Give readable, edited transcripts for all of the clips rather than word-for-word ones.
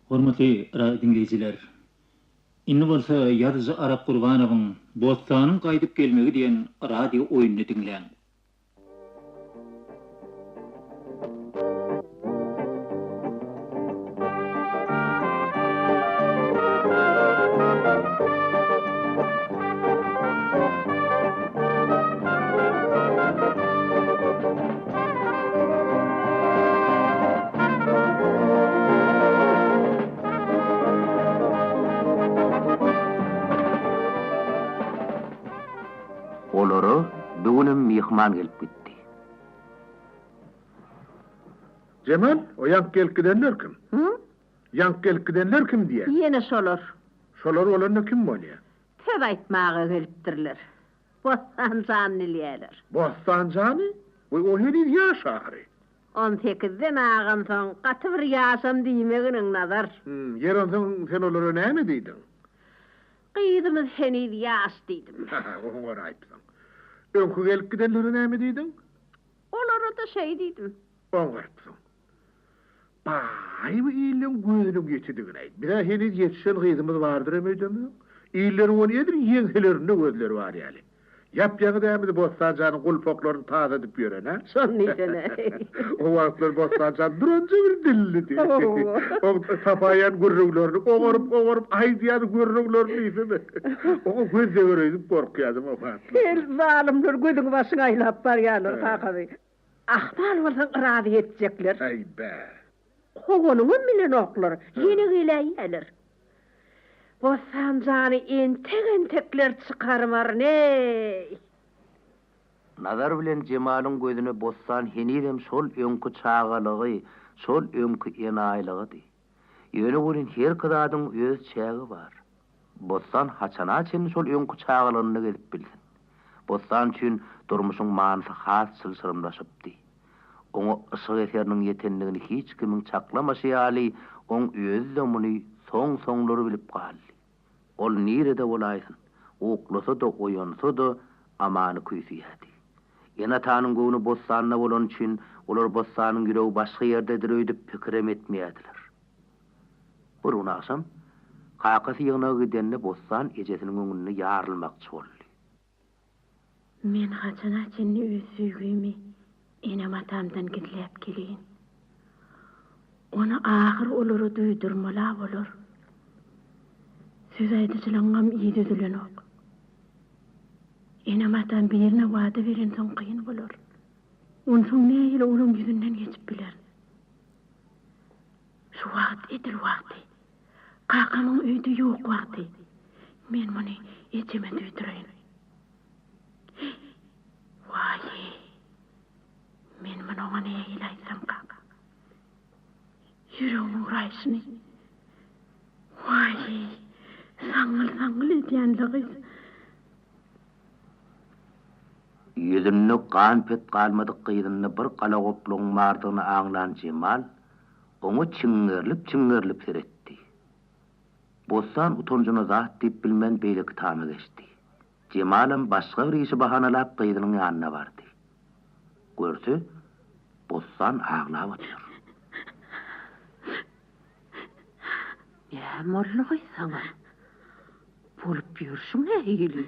Hormatly radio diňleýjiler! Indi bolsa ýazyjy Arap Gurbanowyň Bossanyň gaýdyp gelmegi diýen radio oýnuny diňläň. Olara bu günem myhman gelip gitdi. Jemal, o ýaňky gelip gidenler kim? Hü? Ýaňky gelip gidenler kim diýýän? Ýene şolar. Şolar bolanda kim bolýa? Söz aýtmaga gelipdirler. Bossan jany diýýäler. Bossan jany? Weý, o heniz ýaş ahyry. On sekizden agansoň, gaty bir ýaşam diýmeginiň, Nazar. Hüm, ýeri onsoň sen olara näme diýdiň? Gyzymyz heniz ýaş diýdim. Ha-ha, oňaraýypsyň. Öňki gelip gidenlere näme diýdiň? Olara-da şeý diýdim. Oňarypsyň. Baý, bu illeň gözüniň ýetidigin-äý. Biz-ä heniz ýetişen gyzymyz bardyram öýdemzok. Illeriň ony edil ýeňselerinde gözleri bar ýaly. Ýap-ýaňy dämidi Bossan janyň gulpaklaryny tazadyp ýören-ä? Şony diýsene. O wagtlar Bossan jan duranja bir dillidi. Oň tapaýan gürrüňlerini, oňaryp-oňaryp aýdýan gürrüňlerini diýsene. Oňa göz deger öýdüp gorkýadym o wagtlar. Hel, zalymlar gözüňi-başyňy aýlap barýarlar, kakasy. Ahmal bolsaň razy etjekler. Äý, bä. Kowanyňam bilenoklar, ýene geläýýäler. Bossan jany entek-entekler çykarmaryn-eý! Nazar bilen Jemalyň gözüne Bossan henizem şol öňki çagalygy, şol öňki enaýylygydy. Ýöne welin herki zadyň öz çägi bar. Bossan haçana çenli şol öňki çagalygynda gezip bilsin? Bossan üçin durmuşyň manysy has çylşyrymlaşypdy. Oňa yşyk eseriniň ýetendigini hiç kimiň çaklamaşy ýaly, oň özi-de muny soň-soňlar bilip galdy. Ol nirede bolaýsyn, uklasa-da, oýansa-da, Amany küýseýärdi. Ene-atanyň göwni Bossanda bolany üçin, olar Bossanyň ýüregi başga ýerdedir öýdüp pikirem etmeýärdiler. Bir gün agşam, kakasy ýygnaga gidende Bossan ejesiniň öňünde ýarylmakçy boldy. Men haçana çenli öz söýgimi enem-atamdan gizläp geleýin? Ony ahyr olara duýdurmaly-a bolar. Söz aýdyjylygyňam yzy üzülenok. Enem-atam birine wada berensoň kyn bolar. Onsoň nähili olaň ýüzünden geçip bilerin? Şu wagt edil wagty. Kakamyň öýde ýok wagty. Men muny ejeme duýduraýyn. Heý, waý-eý! Men muny oňa nähili aýtsamkam? Ýüregimiň uraýşyny. Waý-eý, saňňyl-saňňyl edýän-le gyz. Ýüzünde gan-pet galmadyk gyzynda bir galagoplugyň bardygyny aňlan Jemal oňa çiňňerilip-çiňňerilip seretdi. Bossan utanjyna zat diýip bilmän beýleki tama geçdi. Jemalam başga bir işi bahanalap gyzynyň ýanyna bardy. Görse, Bossan aglap otyr. Näme boldy gyz saňa? Bolup ýörşüň nähili?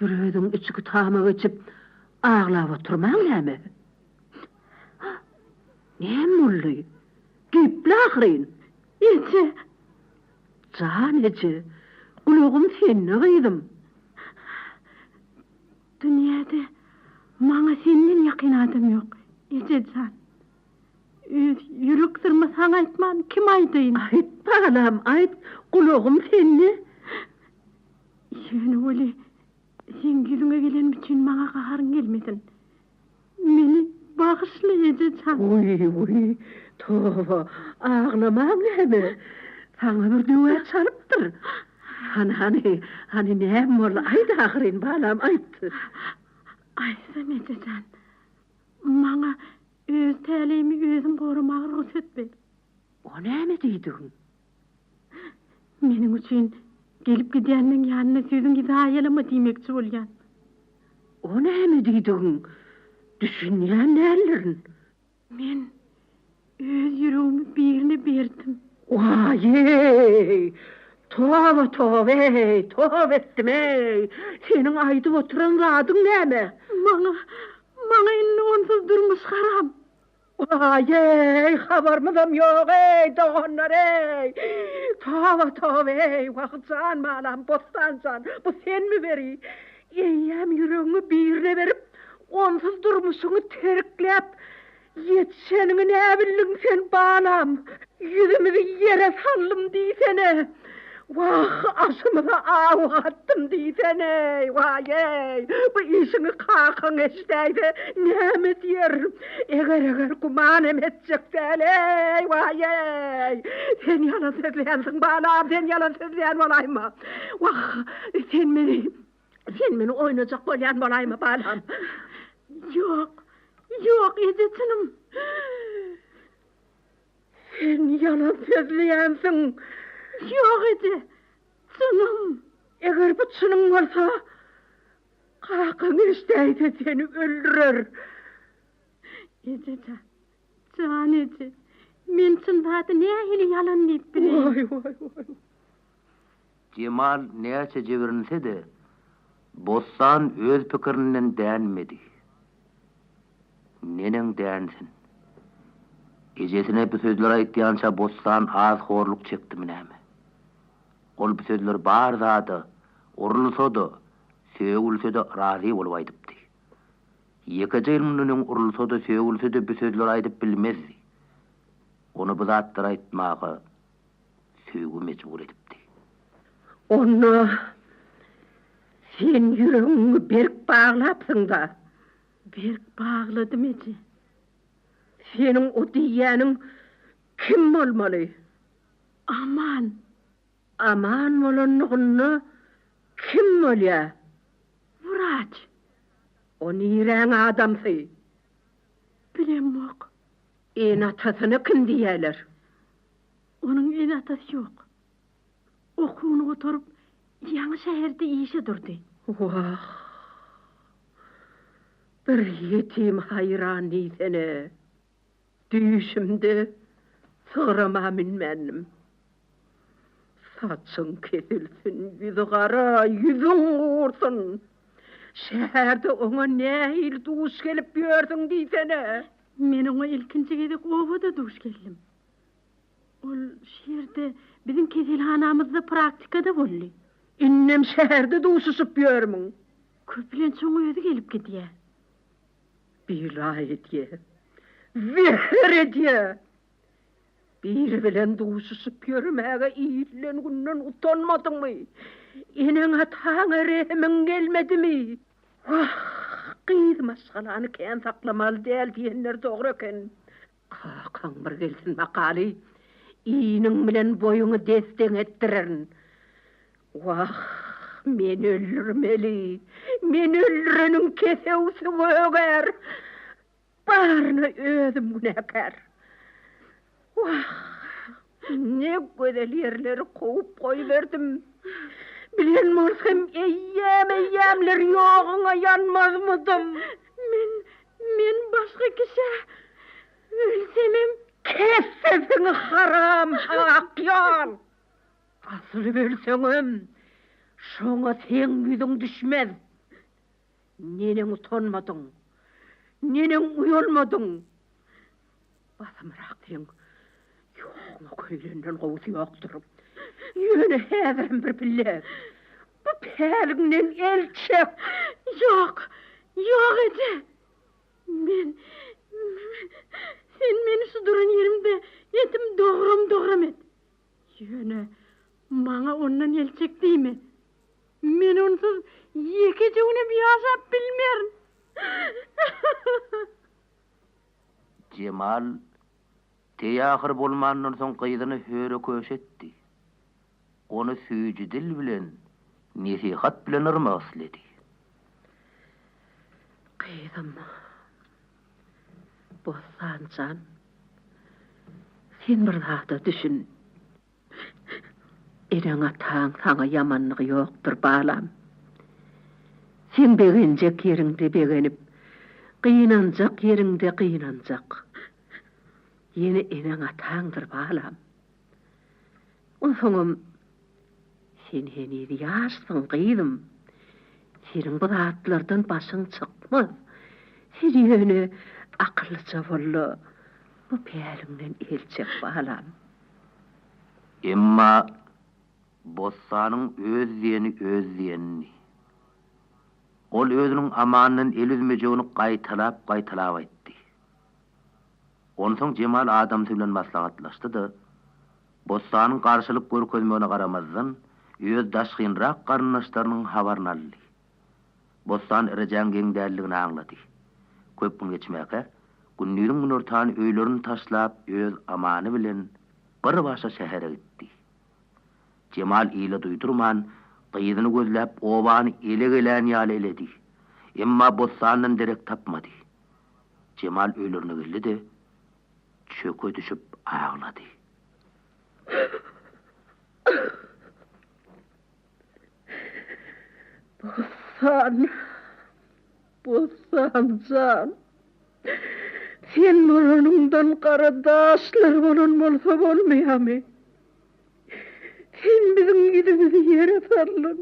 Bir özüň içki tama geçip, aglap oturmaň näme? Näme boldy? Geple ahyryn! Eje! Jan eje, gulagym sende gyzym. Dünýäde maňa senden ýakyn adam ýok, eje jan. Öz ýürek syrymy saňa aýtman, kime aýdaýyn? Aýt, balam, aýt, gulagym sende. Ýöne weli, seň ýüzüňe gelenim üçin maňa gaharyň gelmesin. Meni bagyşla, eje jan. Wiý, wiý, toba, aglamaň näme? Saňa bir döw-ä çalypdyr. Hany, hany, hany näme boldy, aýt ahyryn, balam, aýt. Aýtsam, eje jan, maňa Öz täleýimi özüm goramaga rugsat ber. O näme diýdigiň? Meniň üçin gelip gidýänleň ýanynda sözüňi zaýalama diýmekçi bolýan. O näme diýdigiň? Düşünýän däldirin. Men öz ýüregimi birine berdim. Waý-eý! Toba, toba-eý, toba etdim-eý! Seniň aýdyp oturan zadyň näme? Maňa, maňa indi onsuz durmuş haram. Waý-eý, habarymyzam ýog-eý, doganlar-eý! Toba, toba-eý, wah, jan balam, Bossan jan, bu senmi beri? Eýýäm ýüregiňi birine berip, onsuz durmuşyňy terkläp, Ýetişeniňi näbildiň sen, balam? Ýüzümizi ýere saldym diýsene. Wah, aşymyza aw gatdym diýsene. Waý-eý, bu işiňi kakaň eşidäýse näme diýer? Eger-eger güman hem etjek däl-eý, waý-eý! Sen ýalan sözleýänsiň, balam, sen ýalan sözleýän bolaýma. Wah, sen meni Sen meni oýnajak bolýan bolaýma, balam? Ýok, ýok, eje çynym. Sen ýalan sözleýänsiň. Ýok, eje, çynym. Eger bu çynyň bolsa, kakaň eşidäýse seni öldürer. Eje jan, jan eje, men çyn zady nähili ýalan diýip bileýin? Waý, waý, waý. Jemal näçe jibrinse-de, Bossan öz pikirinden dänmedi. Neneň dänsin? Ejesine bu sözleri aýtýança Bossan az horluk çekdimi näme? Ol bu sözleri bar zada, urulsa-da, sögülse-de razy bolup aýdypdy. Ýekeje ýyl mundan öň urulsa-da, sögülse-de bu sözleri aýdyp bilmezdi. Ony bu zatlary aýtmaga söýgi mejbur edipdi. Onda sen ýüregiňi berk baglapsyň-da? Berk bagladym, eje. Seniň o diýýäniň kim bolmaly? Aman. Aman bolanlygynda kim bolýa? Wraç. O niräň adamsy? Bilemok. Ene-atasyna kim diýýäler? Onuň ene-atasy ýok. Okuwyny gutaryp, ýaňy şäherde işe durdy. Wah, bir ýetim haýran diýsene. Düýşümde sygrama münmändim. Saçyň kesilsin, ýüzi gara, ýüzüň gursun. Şäherde oňa nähili duş gelip ýörsüň diýsene. Men oňa ilkinji gezek obada duş geldim. Ol şu ýerde, biziň keselhanamyzda praktikada boldy. Indem şäherde duşuşyp ýörmüň? Köplenç oň özi gelip gidýär. Bela edýä. Zeher edýä. Biri bilen duşuşyp ýörmäge ilden-günden utanmadyňmy? Eneň-ataňa rehimiň gelmedimi? Wah, gyz maşgalany kän saklamaly däl diýenleri dogry eken. Kakaň bir gelsin bakaly, iniň bilen boýuňy des-deň etdirerin. Wah, meni öldürmeli, meni öldüreniň kesewsi gögär. Baryna özüm günäkär. Wah, ne gözel ýerleri kowup goýberdim. Bilen bolsam, eýýäm-eýýämler ýoguňa ýanmazmydym. Men, men başga kişä ölsemem. Kes sesiňi haram akýol! Asylyp ölseňem, şoňa seň ýüzüň düşmez. Neneň utanmadyň? Neneň uýalmadyň? Basymrak seň ýoguňa köýlenden gowusy ýokdur. Ýöne häzirem bir pille bu päliňden el çek! Ýok, ýok eje! Men, sen meni şu duran ýerimde etim dogram-dogram et. Ýöne maňa ondan el çek diýme. Men onsuz ýekeje günem ýaşap bilmerin. Jemal teý-ahyr bolmandan soň gyzyny höre-köşe etdi. Ony süýji dil bilen, nesihat bilen yrmak isledi. Gyzym, Bossan jan, sen bir zada düşün. Eneň-ataň saňa ýamanlygy ýokdur, balam. Seň begenjek ýeriňde begenip, gynanjak ýeriňde gynanjak. Ýene eneň-ataňdyr, balam. Onsoňam sen heniz ýaşsyň, gyzym. Seniň bu zatlardan başyň çykmaz. Sen ýöne akyllyja bol-da, bu päliňden el çek, balam. Emma Bossanyň öz diýeni öz diýenidi. Ol özüniň Amandan el üzmejegini gaýtalap-gaýtalap aýtdy. Onsoň Jemal adamsy bilen maslahatlaşdy-da, Bossanyň garşylyk görkezmegine garamazdan, öz daşgynrak garyndaşlarynyň habaryny aldy. Bossan rejäň geň däldigini aňlady. Köp gün geçmäkä, gündiziň günortany öýlerini taşlap, öz Amany bilen bir başa şähere gitdi. Jemal ile duýdurman, gyzyny gözläp, obany ele gelän ýaly eledi. Emma Bossandan derek tapmady. Jemal öýlerine geldi-de, çöke düşüp aglady. Bossan, Bossan jan, sen bolanyňdan gara daşlar bolan bolsa bolmaýamy? Sen biziň ýüzümizi ýere saldyň,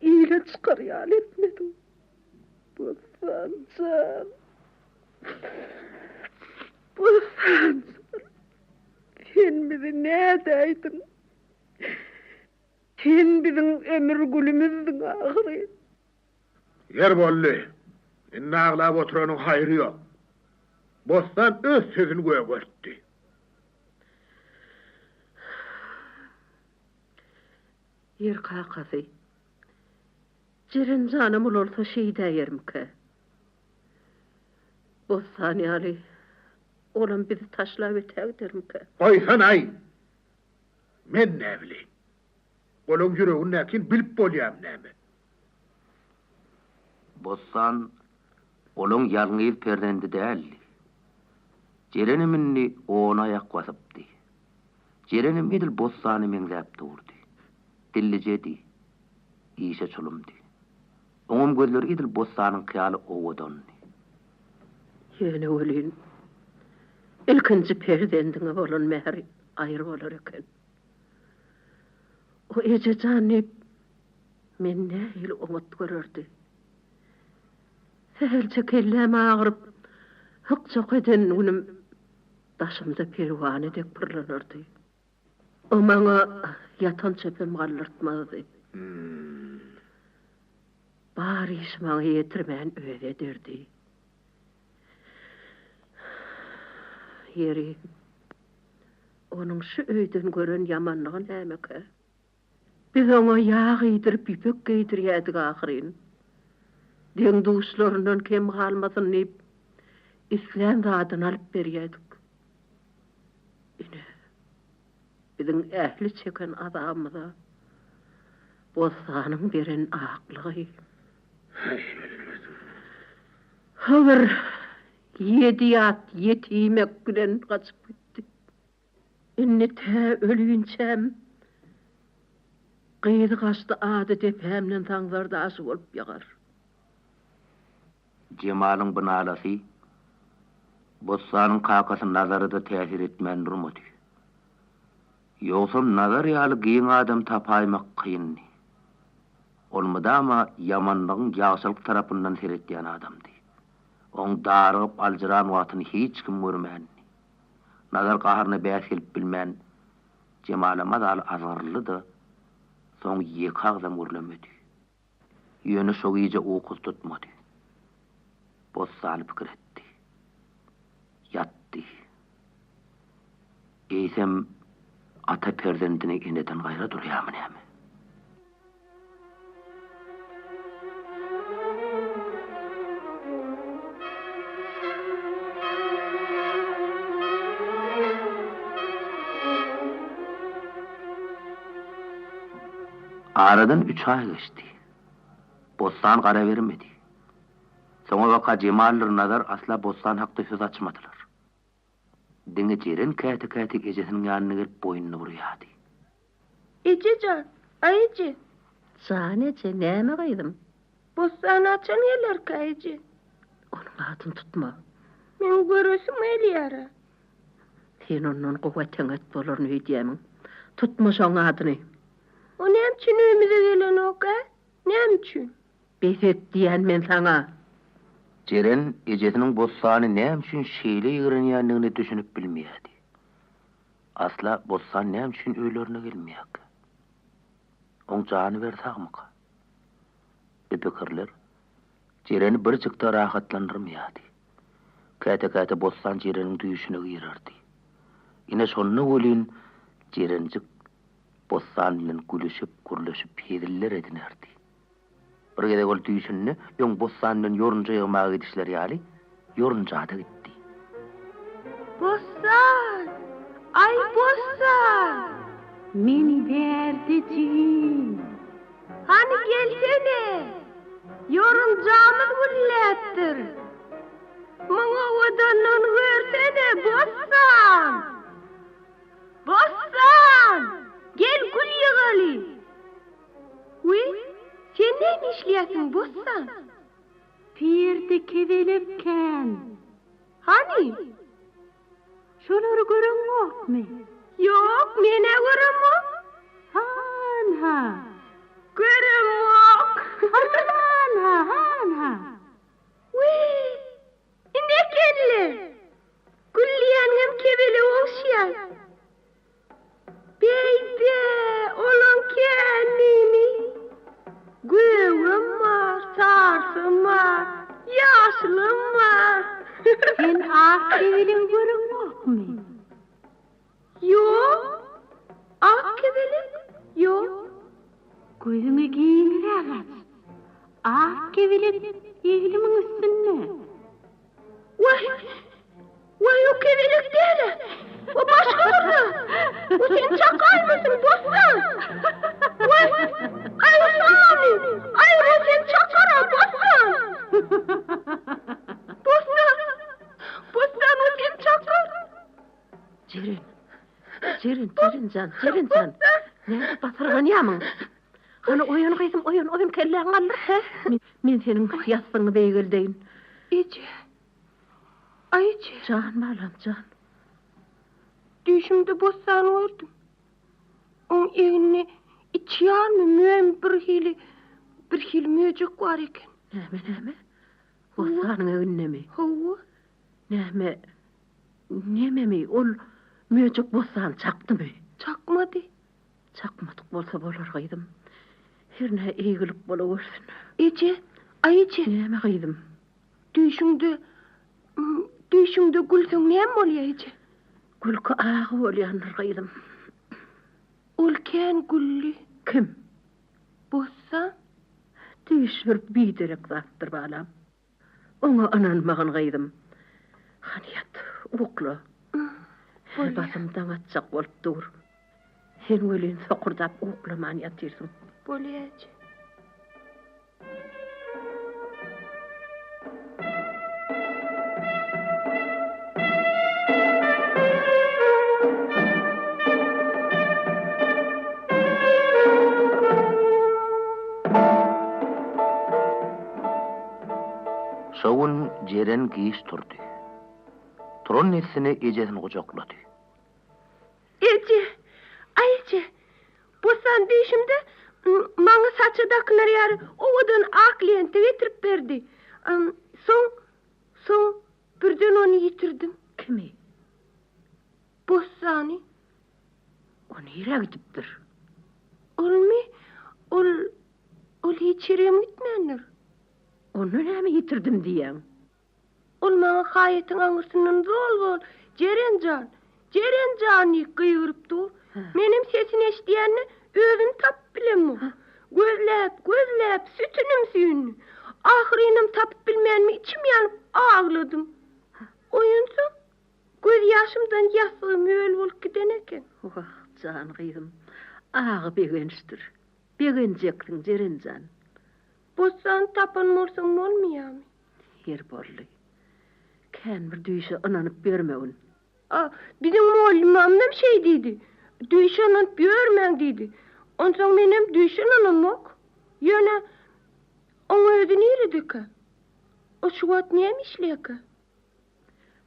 ile çykar ýaly etmediň. Bossan jan, Bossan jan, sen bizi nädäýdiň? Sen biziň ömür gülümizdiň ahyryn. Ýer boldy. Indi aglap oturanyň haýry ýok. Bossan öz sözüni gögertdi. Ýer kakasy, Jeren janam ulalsa şeýdäýermikä? Bossan ýaly olam bizi taşlap ötägidermikä? Goýsanaý! Men näbileýin. Olaň ýüregindäkini bilip bolýarmy näme? Bossan olaň ýalňyz perzendi däldi. Jerenem indi ona aýak basypdy. Jerenem edil Bossana meňzäp durdy. Dillijedi. Işe çulumdy. Oňam gözleri edil Bossanyňky ýaly owadandy. Ýöne welin, ilkinji perzendiňe bolan mähir aýry bolar eken. O eje jan diýip, meni nähili oňat görerdi. Sähelçe kelläm agyryp, hyk-çok eden günüm daşymda perwana dek pyrlanardy. O maňa ýatan çöpem galdyrtmazdy. Bar işi maňa ýetirmän özi ederdi. Ýeri, onuň şu öýden gören ýamanlygy nämekä? Biz oňa ýag iýdirip, ýüpek geýdirýärdik ahyryn. Deň-duşlaryndan kem galmasyn diýip, islän zadyny alyp berýärdik. Ine, biziň ähli çeken azabymyza Bossanyň beren aklygy. Höwür ýedi ýat ýetimek bilen gaçyp gitdi. Indi tä ölinçäm gyzy gaçdy ady depämden saňsar daşy bolup ýagar. Jemalyň bu nalasy Bossanyň kakasy Nazara-da täsir etmän durmady. Ýogsam Nazar ýaly giň adam tapaýmak kyndy. Ol mydama ýamanlygyň ýagşylyk tarapyndan seretýän adamdy. Oň darygyp aljyran wagtyny hiç kim görmändi. Nazar gaharyna bäs gelip bilmän, Jemala mazaly azgyryldy-da, soň ýeke agzam gürlemedi. Ýöne şo gije ukusy tutmady. Bossany pikir etdi. Ýatdy. Eýsem, ata perzendini eneden gaýra durýarmy näme? Aradan üç aý geçdi. Bossan gara bermedi. Soňabaka Jemaldyr Nazar asla Bossan hakda söz açmadylar. Diňe Jeren käte-käte ejesiniň ýanyna gelip boýnuny burýardy. Eje jan, aý eje! Jan eje, näme gyzym? Bossan haçan gelerkä eje? Onuň adyny tutma. Meň göresim gelýär-ä. Sen ondan gowy eteňet bolaryn öýdýämiň? Tutma şoň adyny. O näme üçin öýümize gelenok, ä? Näme üçin? Bes et diýýän men saňa. Jeren ejesiniň Bossany näme üçin şeýle ýigrenýändigine düşünip bilmeýärdi. Asla Bossan näme üçin öýlerine gelmeýärkä? Oň jany bir sagmyka? Bu pikirler Jereni birjik-de rahatlandyrmaýardy. Käte-käte Bossan Jereniň düýşüne girerdi. Ine şonda welin Jerenjik Bossan bilen gülüşip, gürleşip heziller edinerdi. Bir gezek ol düýşünde öň Bossan bilen ýorunja ýygmaga gidişleri ýaly, ýorunja-da gitdi. Bossan! Aý, Bossan! Men bärde jigim. Hany gelsene! Ýorunjamyz gülläpdir. Muň owadanlygyny görsene, Bossan! Bossan! Gel gül ýygaly! Wiý, sen näme işleýärsiň, Bossan? Perde kebelek kän. Hany? Şolary göreňokmy? Ýok, men-ä göremok. Han-ha. Göremok. Han-ha, han-ha. Wiý, indi ekeni-le. Gülleýäniňem kebelege ogşaýar. Beýde, olaň känini. Gögem bar, sarsam bar, ýaşylam bar. Sen ak kebelegi göreňokmy? Ýok. Ak kebelek? Ýok. Gözüňi giňräk aç. Ak kebelek egnimiň üstünde. Waý! Waý, o kebelek däl-ä! O başga bir zat! O sen çakaýmysyň, Bossan? Waý! Aý, o sany! Aý, o sen çakar-a, Bossan! Bossan! Bossan, o sen çakar! Jeren! Jeren, Jeren jan, Jeren jan! Nädip basyrganýamyň? Hany oýan gyzym, oýan, oýan, kelläňi galdyr. Men, men seniň ýassygyňy beýgeldeýin. Eje, aý eje. Jan balam, jan. Düýşümde Bossany gördüm. Oň egninde içýanmy, möými birhili, birhili möjek bar eken. Näme, näme? Bossanyň egnindemi? Hawa. Näme, nememi, ol möjek Bossany çakdymy? Çakmady. Çakmadyk bolsa bolar gyzym. Hernä eýgilik bolawersin. Eje, aý eje. Näme gyzym? Düýşüňde, düýşüňde gülseň näme bolýa eje? Gülki agy bolýandyr gyzym. Ol kän güldi. Kim? Bossan. Düýş bir biderek zatdyr balam. Oňa ynanmagyn gyzym. Hany ýat, ukla. Her basym daň atjak bolup dur. Sen welin sokurdap uklaman ýatyrsyň. Bolýa eje. Şo gün Jeren giç turdy. Turan dessine ejesini gujaklady. Eje, aý eje, Bossan düýşümde maňa saça dakynar ýaly owadan ak lenta getirip berdi. Soň, soň birden ony ýitirdim. Kimi? Bossany. O nirä gidipdir? Olmy? Ol, ol hiç ýerem gitmändir. Onda näme ýitirdim diýýäň? Ol maňa haýatyň aňyrsyndan zol-zol, Jeren jan! Jeren jan! diýip gygyryp dur. Menem sesini eşidýände özüni tapyp bilemok. Gözläp, gözläp, sütünim süýndi. Ahyrynam tapyp bilmänime içim ýanyp agladym. Oýansam, gözýaşymdan ýassygym öl bolup giden eken. Wah, jan gyzym, agy begençdir. Begenjeksiň, Jeren jan. Bossany tapan bolsam bolmaýarmy? Ýeri boldy. Kän bir düýşe ynanyp ýörmegin. A, biziň mugallymamyzam şeý diýdi. Düýşe ynanyp ýörmäň diýdi. Onsoň menem düýşe ynanamok. Ýöne, oň özi niredekä? O şu wagt näme işleýärkä?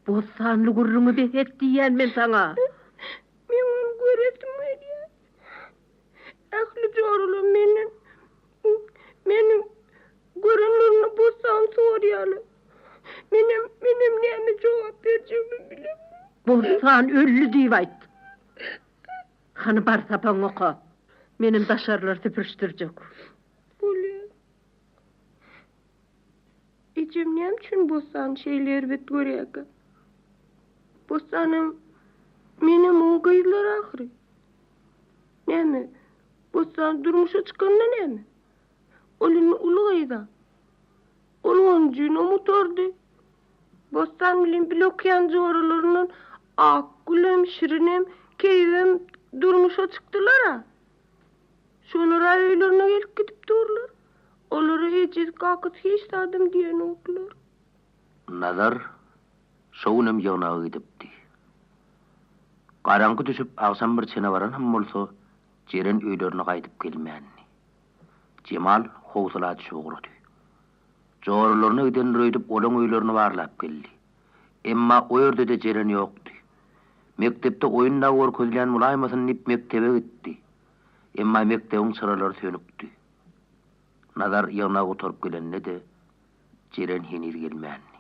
Bossanly gürrüňi bes et diýýän men saňa. Meň ony göresim gelýär. Bossan öldi diýip aýt. Hany bar sapagyňy oka. Menem daşarylary süpürişdirjek. Bolýa. Ejem näme üçin Bossany şeýle erbet görýärkä? Bossanam, menem oň gyzlary ahyry. Näme, Bossan durmuşa çykanda näme? Ol indi uly gyz-a. Ol onuňjynam gutardy. Bossan bilen bile okaýan joralaryndan Akgülem, Şirinem, Keýigem durmuşa çykdylar-a. Şolar-a öýlerine gelip gidip durlar. Olara ejesi, kakasy hiç zadam diýenoklar. Nazar şo günem ýygnaga gidipdi. Garaňky düşüp agşam bir çene baranam bolsa, Jeren öýlerine gaýdyp gelmändi. Jemal howsala düşüp ugrady. Joralaryna gidendir öýdüp olaň öýlerini barlap geldi. Emma o ýerde-de Jeren ýokdy. Mekdepde oýun dagy görkezilýän bolaýmasyn diýip mekdebe gitdi. Emma mekdebiň çyralary sönükdi. Nazar ýygnagy gutaryp gelende-de Jeren heniz gelmändi.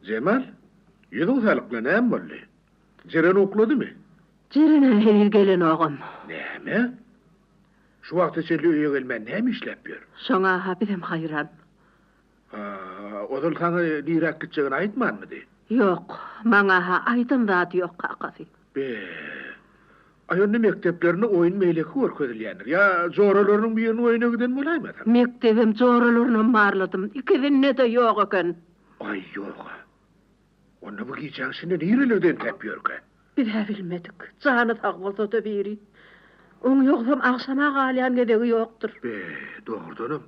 Jemal, ýüzüň salykla, näme boldy? Jeren ukladymy? Jeren-ä heniz gelenogam. Näme? Şu wagta çenli öýe gelmän näme işläp ýör? Şoňa-ha bizem haýran. Ha, ozal saňa niräk gitjegini aýtmanmydy? Ýok, maňa-ha aýdan zady ýok, kakasy. Be, aý onda mekdeplerinde oýun beýleki görkezilýändir. Ýa joralarynyň biriniň öýüne giden bolaýmasyn? Mekdebem, joralarynam barladym. Ikisinde-de ýok eken. Aý, ýog-a. Onda bu gijäň içinde nirelerde entäp ýörkä? Biz-ä bilmedik. Jany sag bolsa-da biri. Oň ýogsam agşama galýan gezegi ýokdur. Be, dogrudanam,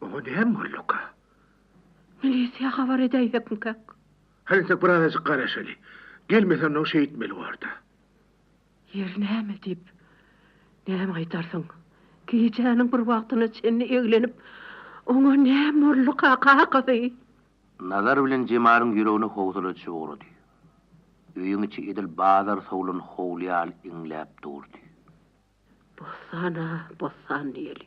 oňa näme bolduka? Milisiýa habar edäýsekmikäk? Hany entek birazajyk garaşaly. Gelmese onnoň şeýtmeli borda. Ýeri näme diýip, näme aýdarsyň? Gijäniň bir wagtyna çenli eglenip, oňa näme bolduka, kakasy? Nazar bilen Jemalyň ýüregine howsala düşüp ugrady. Öýüň içi edil bazar sowlan howly ýaly iňläp durdy. Bossan-a, Bossan diýeli.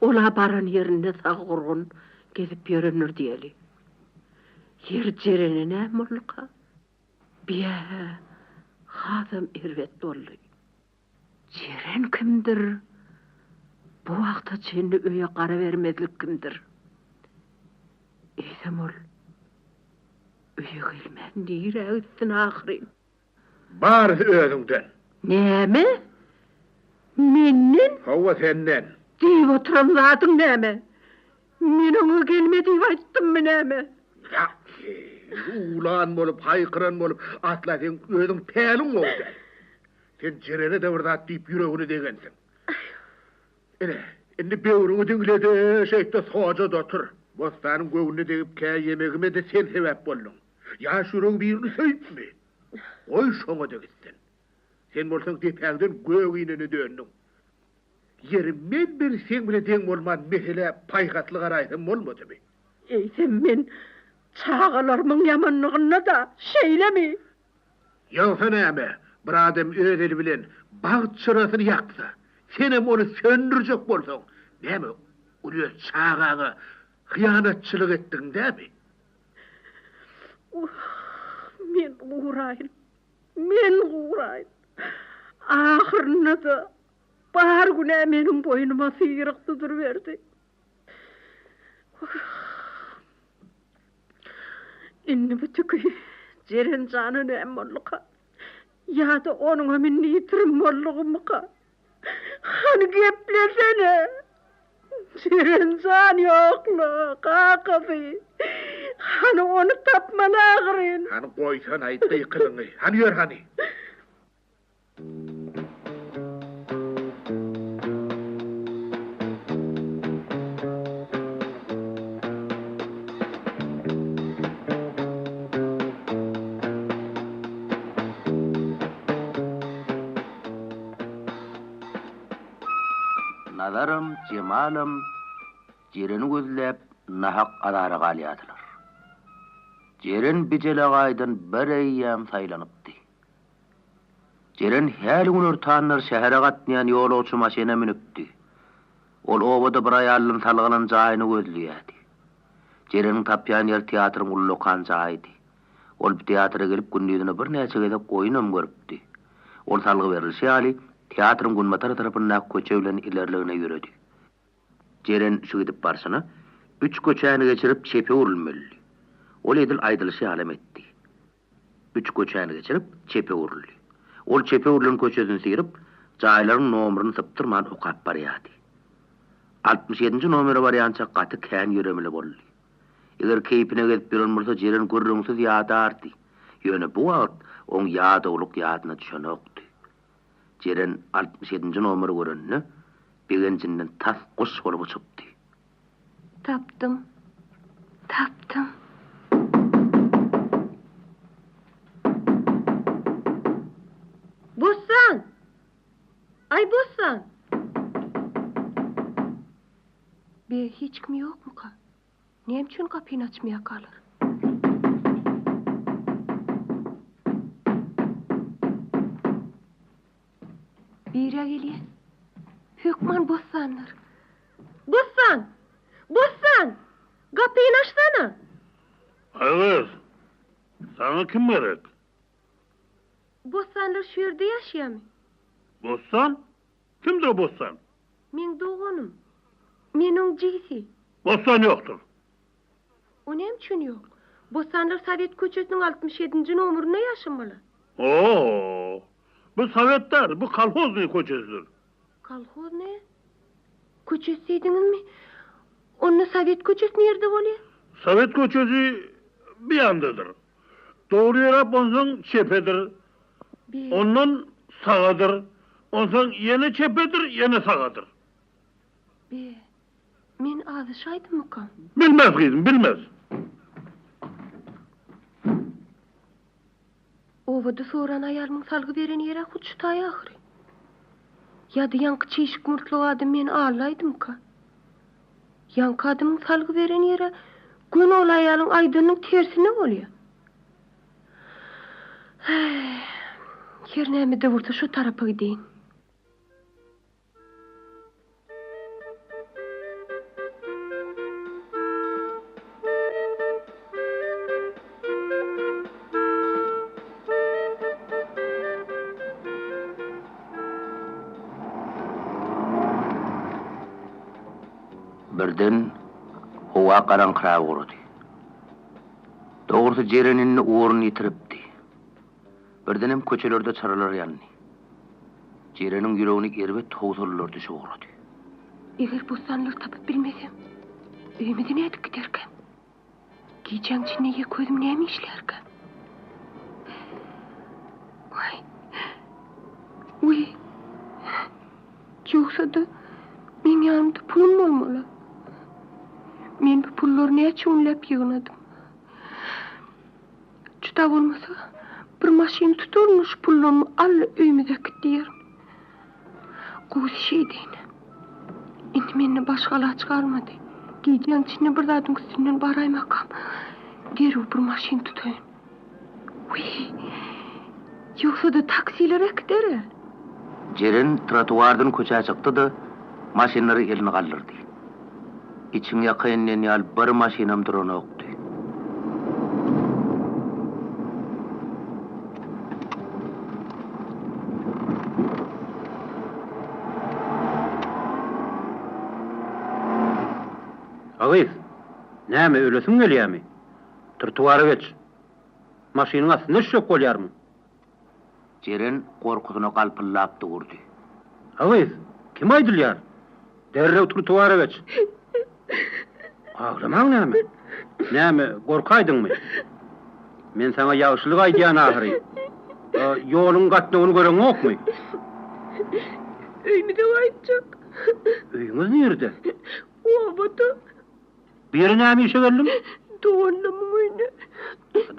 Ol-a baran ýerinde sag-gurgun gezip ýörendir diýeli. Ýeri Jerene näme bolduka? Biýä-hä hasam erbet boldy. Jeren kimdir? Bu wagta çenli öýe gara bermezlik kimdir? Eýsem ol öýe gelmän nirä gitsin ahyryn? Barysy özüňden. Näme? Menden? Hawa, senden. Diýip oturan zadyň näme? Men oňa gelme diýip aýtdymmy näme? Ýa, uwlan bolup, haýkyran bolup, asla seň özüň päliň gowy däl. Sen Jerene-de bir zat diýip ýüregini degensiň. Ine, indi böwrüňi diňle-de, şeýtde soja-da otur. Bossanyň göwnüne degip käýemegime-de sen sebäp bolduň. Ýaş ýüregi birini söýüpmi? Goý şoňa-da gitsin. Sen bolsaň depäňden gök inene döndüň. Ýeri, men bir seň bile deň bolman meselä paýhasly garaýsam bolmadymy? Eýsem men çagalarymyň ýamanlygynda-da şeýlemi? Ýogsa näme, bir adam öz eli bilen bagt çyrasyny ýaksa, senem ony söndürjek bolsaň, näme, ol öz çagaňa hyýanatçylyk etdigiň dämi? Wah, men guraýyn, men guraýyn. Ahyrynda-da bar günä meniň boýnuma syrykdy duruberdi. Wah! Indi bu tüki Jeren jana näme bolduka? Ýa-da onuňam indi ýitirim boldugymyka? Hany geplesene! Jeren jan ýok-la, kakasy! Hany ony tapmaly ahyryn! Hany goýsana-aý gykylygyňy! Hany ýör hany! Nazaram, Jemalam Jereni gözläp nahak azara galýardylar. Jeren bijelagaýdan bireýýäm saýlanypdy. Jeren häli günortanlar şähere gatnaýan ýolagçy maşyna münüpdi. Ol obada bir aýaldan salgy alan jaýyny gözleýärdi. Jereniň tapýan ýeri teatryň ullakan jaýydy. Ol bu teatra gelip gündizine birnäçe gezek oýunam görüpdi. Ol salgy berlişi ýaly, teatryň günbatar tarapyndaky köçe bilen ilerligine ýöredi. Jeren şu gidip barşyna, üç köçäni geçirip çepe öwrülmelidi. Ol edil aýdylyşy ýalam etdi. Üç köçäni geçirip, çepe öwrüldi. Ol çepe öwrülen köçesini syryp, jaýlaryň nomerini sypdyrman okap barýardy. 60 ýedinji nomere barýança gaty kän ýöremeli boldy. Eger keýpine gezip ýören bolsa Jeren gürrüňsiz ýadardy. Ýöne bu wagt oň ýadawlyk ýadyna düşenokdy. Jeren 60 ýedinji nomeri görende, begenjinden tas guş bolup uçupdy. Tapdym. Tapdym. Bossan! Aý, Bossan! Be, hiç kim ýokmuka? Näme üçin gapyny açmaýarkalar? Biri-ä gelýär. Hökman Bossandyr. Bossan! Bossan! Gapyny açsana! Aý gyz, saňa kim gerek? Bossanlar şu ýerde ýaşaýarmy? Bossan? Kimdir o Bossan? Meň doganym. Men oň jigisi. Bossan ýokdur. O näme üçin ýok? Bossanlar Sowet köçesiniň 67-nji nomerinde ýaşamaly. O-o! Bu Sowet däl, bu Kolhoznyý köçesidir. Kolhoznyý köçesi diýdiňizmi? Onda Sowet köçesi nirde bolýar? Sowet köçesi bu ýandadyr. Dogry ýöräp onsoň çepedir. Ondan sagadyr. Onsoň ýene çepedir, ýene sagadyr. Be, men azaşaýdymmykam? Bilmez gyzym, bilmez. Obada soran aýalymyň salgy beren ýeri-ä hut şu taý ahyry. Ýa-da ýaňky çişik murtly adam meni aldaýdymyka? Ýaňky adamyň salgy beren ýeri göni ol aýalyň aýdanynyň tersine bolýar. Häý, her näme-de bolsa şo tarapa gideýin. Birden howa garaňkyrap ugrady. Dogrusy Jeren indi ugruny ýitiripdi. Birdenem köçelerde çyralar ýandy. Jereniň ýüregine erbet howsalalar düşüp ugrady. Eger bossanlary tapyp bilmesem, öýümize nädip giderkäm? Gijäň içinde ýeke özüm näme işlärkäm? Waý! Wiý! Ýogsa-da, meň ýanymda pulum bolmaly. Men bu pullary näçe günläp ýygnadym. Juda bolmasa, bir maşyn tutaryn, şu pullarymy al-da öýümize äkit diýerin. Gowusy şeýdeýin. Indi mende başga alaç galmady. Gijäň içinde bir zadyň üstünden baraýmakam, derrew bir maşyn tutaýyn. Wiý, ýogsa-da taksiler äkider-ä. Jeren trotuardan köçä çykdy-da, maşynlara elini galdyrdy. Içiň ýakaýyn diýen ýaly bir maşynam duranokdy. A gyz, näme, ölesiň gelýämi? Trotuara geç. Maşynyň astyna düşjek bolýarmyň? Jeren gorkusyna galpyldap durdy. A gyz, kime aýdylýar? Derrew trotuara geç! Aglamaň näme? Näme, gorkaýdyňmy? Men saňa ýagşylyk aýdýan ahyry. Ýoluň gatnawyny göreňokmy? Öýümize gaýtjak. Öýüňiz nirde? Obada. Bu ýere näme işe geldiň? Doganlarymyň öýüne.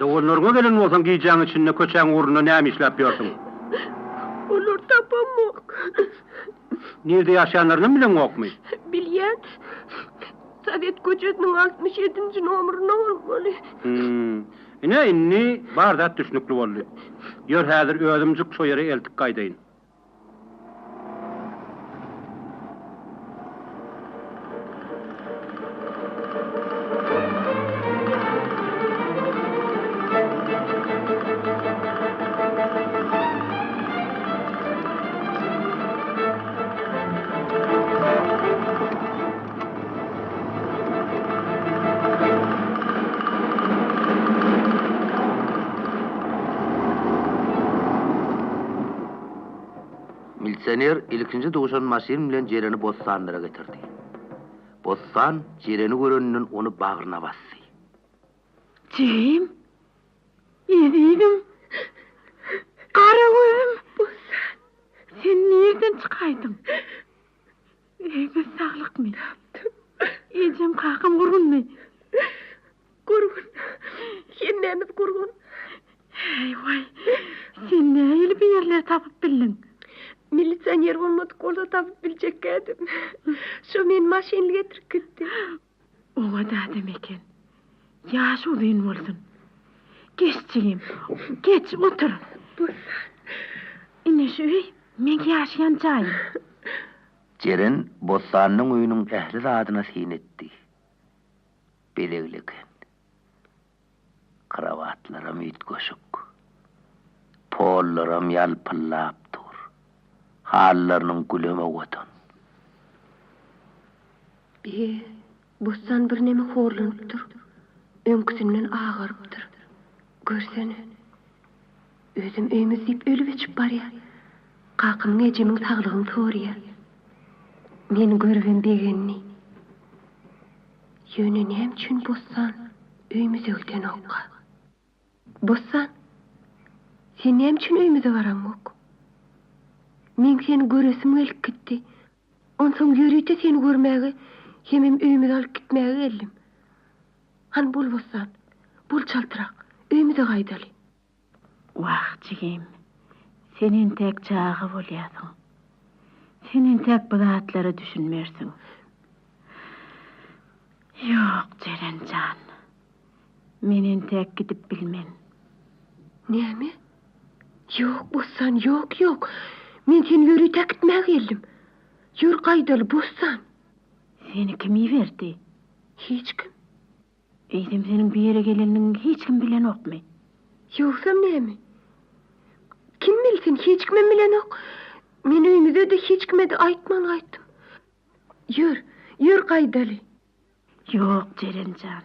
Doganlaryňa gelen bolsaň gijäň içinde köçäň ugrunda näme işläp ýörsüň? Olary tapamok. Nirde ýaşaýanlarynam bileňokmy? Bilýän. Sowet köçesiniň 67-nji nomerinde bolmaly. Hum. Ine, indi bar zat düşnükli boldy. Ýör häzir özümjik şo ýere eltip gaýdaýyn. Milisioner ilkinji duşan maşyn bilen Jereni Bossanlara getirdi. Bossan Jereni göreninden ony bagryna basdy. Jigim, ezizim, gara gözüm! Bossan! Sen nirden çykaýdyň? Öýümiz saglykmy? Tapdym. Ejem, kakam gurgunmy? Gurgun. Hemmämiz gurgun. Eý, waý, sen nähili bu ýerleri tapyp bildiň? Milisioner bolmadyk bolsa tapyp biljekkädim. Şo meni maşynly getirip gitdi. Oňat adam eken. Ýaşy uzyn bolsun. Geç jigim, geç, otur. Bossan. Ine şu öý meň ýaşaýan jaýym. Jeren Bossanyň öýüniň ähli zadyna syn etdi. Bezegli eken. Krowatlaram üýtgeşik. Pollaram ýalpyldap dur. Halylarynyň gülem owadan. Be, Bossan birneme horlanypdyr. Öňküsinden agarypdyr. Görsene. Özem öýümiz diýip ölüp-öçüp barýar. Kakamyň, ejemiň saglygyny soraýar. Meni görübem begendi. Ýöne näme üçin Bossan öýümize gidenokka? Bossan, sen näme üçin öýümize baraňok? Meň seni göresim gelip gitdi. Onsoň ýörite seni görmäge hemem öýümize alyp gitmäge geldim. Hany bol Bossan, bol çaltrak, öýümize gaýdaly. Wah, jigim, sen entäk çaga bolýarsyň. Sen entäk bu zatlara düşünmersiň. Ýok, Jeren jan, men entäk gidip bilmen. Näme? Ýok, Bossan, ýok, ýok. Men seni ýörite äkitmäge geldim. Ýör, gaýdaly, Bossan. Seni kim iberdi? Hiç kim. Eýsem seniň bu ýere geleniňi hiç kim bilenokmy? Ýogsam näme? Kim bilsin, hiç kimem bilenok. Men öýmüze-de hiç kime-de aýtman gaýtdym. Ýör, ýör gaýdaly. Ýok, Jeren jan.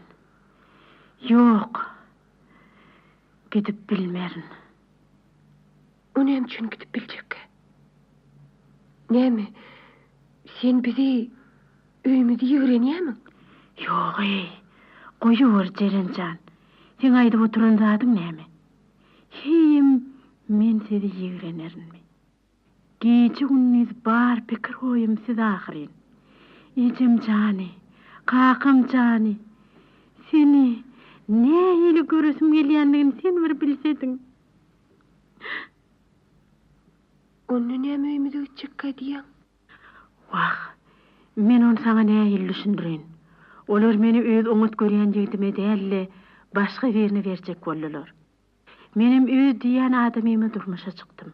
Ýok. Gidip bilmerin. O näme üçin gidip biljekkä? Näme, sen bizi, öýümizi ýigrenýämiň? Ýog-eý, goýuber, Jeren jan. Seň aýdyp oturan zadyň näme? Heýem men sizi ýigrenerinmi? Gije-gündiz bar pikir-oýum siz ahyryn. Ejem jany, kakam jany, seni nähili göresim gelýändigini sen bir bilsediň. Onda näme öýümize gitjekkä diýýäň? Wah, men ony saňa nähili düşündireýin? Olar meni öz oňat görýän ýigdime däl-de, başga birine berjek boldular. Menem öz diýýän adamyma durmuşa çykdym.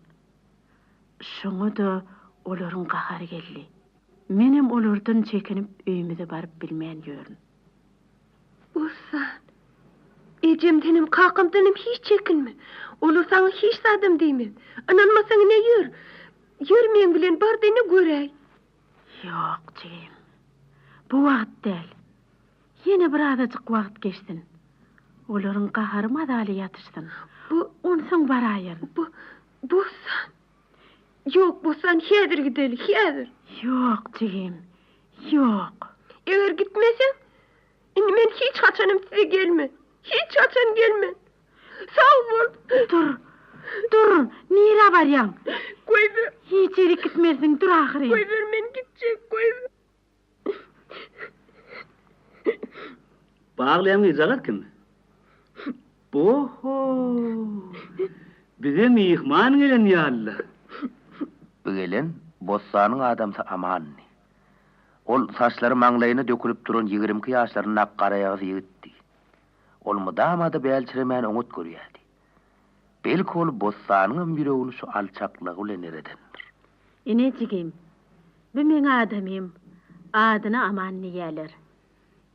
Şoňa-da olaryň gahary geldi. Menem olardan çekinip öýümize baryp bilmän ýörün. Bossan, ejemdenem, kakamdanam hiç çekinme. Olar saňa hiç zadam diýmez. Ynanmasaň ine ýör. Ýör meň bilen bar-da ine göräý. Ýok, jigim. Bu wagt däl. Ýene bir azajyk wagt geçsin. Olaryň gahary mazaly ýatyşsyn. Bu. Onsoň baraýaryn. Bu, Bossan. Ýok, Bossan, häzir gideli, häzir. Ýok, jigim, ýok. Eger gitmeseň, indi men hiç haçanam size gelmen. Hiç haçan gelmen. Sag bol. Dur, dur, nirä barýaň? Goýber. Hiç ýerik gitmersiň, dur ahyryn. Goýber, men gitjek, goýber. Baglaýan gyzjagaz kim? Bo-ho! Bize myhman gelen ýaly-la. Bu gelen Bossanyň adamsy Amandy. Ol saçlary maňlaýyna dökülip duran ýigrimki ýaşlaryndaky garaýagyz ýigitdi. Ol mydama-da bälçiremän oňat görýärdi. Belki ol Bossanyňam ýüregini şu alçaklygy bilen eredendir. Ine jigim, bu meň adamym, adyna Aman diýýäler.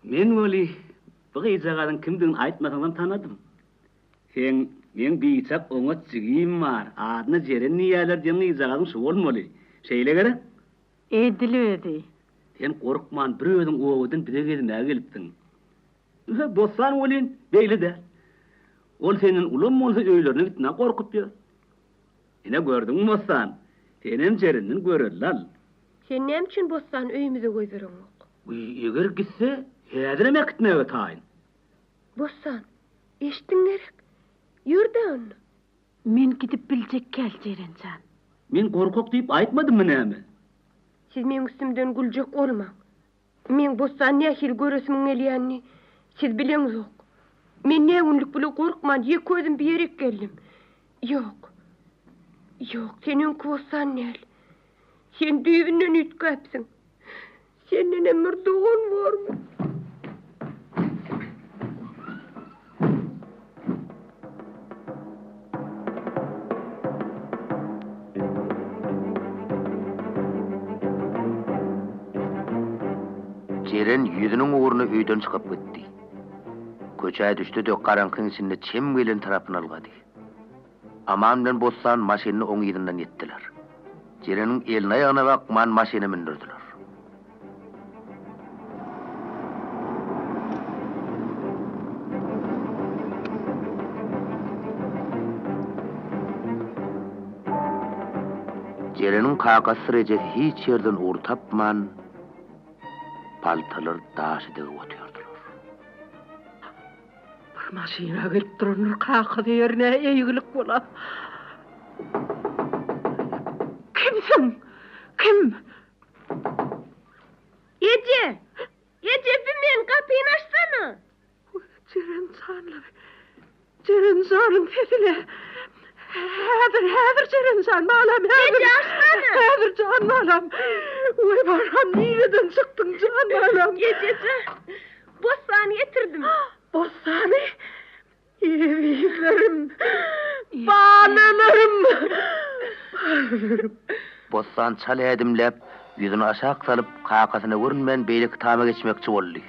Men weli bu gyzjagazyň kimdigini aýtmasaňam tanadym. Seň meň biçak oňat jigim bar, adyna Jeren diýýäler diýen gyzjagazyň şu bolmaly. Şeýle gerek? Edil özi. Sen gorkman bir özüň obadan bize gezmäge gelipsiň. Ýöne Bossan welin beýle däl. Ol senden ulam bolsa öýlerine gitmäge gorkup ýör. Ine gördüňmi Bossan? Senem Jerenden görelde al. Sen näme üçin Bossany öýümize goýbereňok? Wiý, eger gitse, häzirem äkitmäge taýyn. Bossan, eşitdiň gerek? Ýör-dä onda. Men gidip biljek däl, Jeren jan. Men gorkak diýip aýtmadymmy näme? Siz meň üstümden güljek bolmaň. Meň Bossany nähili göresimiň gelýänini siz bileňzok. Men nä günlük bile gorkman ýeke özüm bir ýerik geldim. Ýok. Ýok, sen öňki Bossan däl. Sen düýbünden üýtgäpsiň. Sendenem bir dogan bormy? Jeren ýüzüniň ugruna öýden çykyp gitdi. Köçä düşdi-de, garaňkyň içinde çem gelen tarapyna ylgady. Aman bilen Bossan maşynda oň yzyndan ýetdiler. Jereniň eline-aýagyna bakman maşyna mündürdiler. Jereniň kakasydyr ejesi hiç ýerden ugur tapman, paltalar daşy degip otyrdylar. Bir maşyna gelip durandyr kakasy ýerine eýgilik bola. Kimsiň? Kim? Eje! Eje bi men gapyny açsana! Jeren janly. Jeren janyň sesine. Häzir, häzir Jeren jan balam, häzir. Eje açsana! Häzir jan balam. Weý balam nireden çykdyň jan balam? Eje jan, Bossany getirdim. Bossany? Ezizlerim, balalarym, balalarym. Bossan çal ädimläp, ýüzüni aşak salyp, kakasyna görünmän beýleki tama geçmekçi boldy.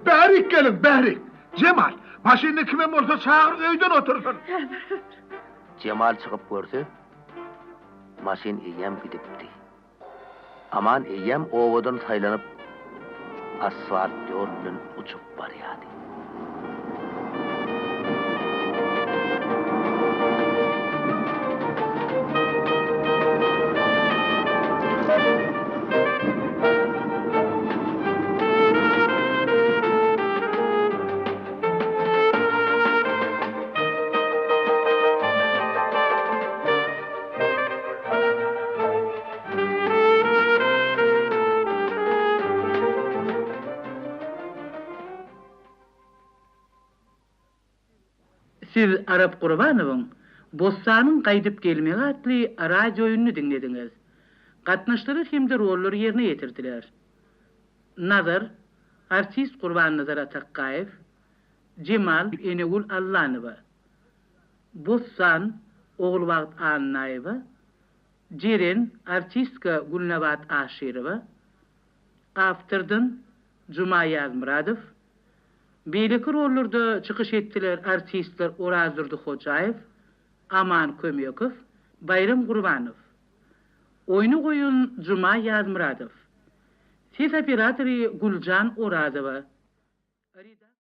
Bärik geliň, bärik! Jemal, maşynda kimem bolsa çagyr, öýden otursyn! Jemal çykyp görse, maşyn eýýäm gidipdi. Aman eýýäm obadan saýlanyp, asfalt ýol bilen uçup barýardy. Siz Arap Gurbanowyň Bossanyň gaýdyp gelmegi atly radiooýnuny diňlediňiz. Gatnaşdylar hem-de rollary ýerine ýetirdiler. Nazar, artist Gurbannazar Atakgaýew, Jemal, Enegül Allanowa. Bossan, Ogulbagt Annaýewa, Jeren, artistka Gülnabat Aşyrowa, awtordan Juma Ýazmyradow, beýleki rollarda çykyş etdiler artistler Orazdurdy Hojaýew, Aman Kömekow, Baýram Gurbanow. Oýny goýan Juma Ýazmyradow. Ses operatory Güljan Orazowa.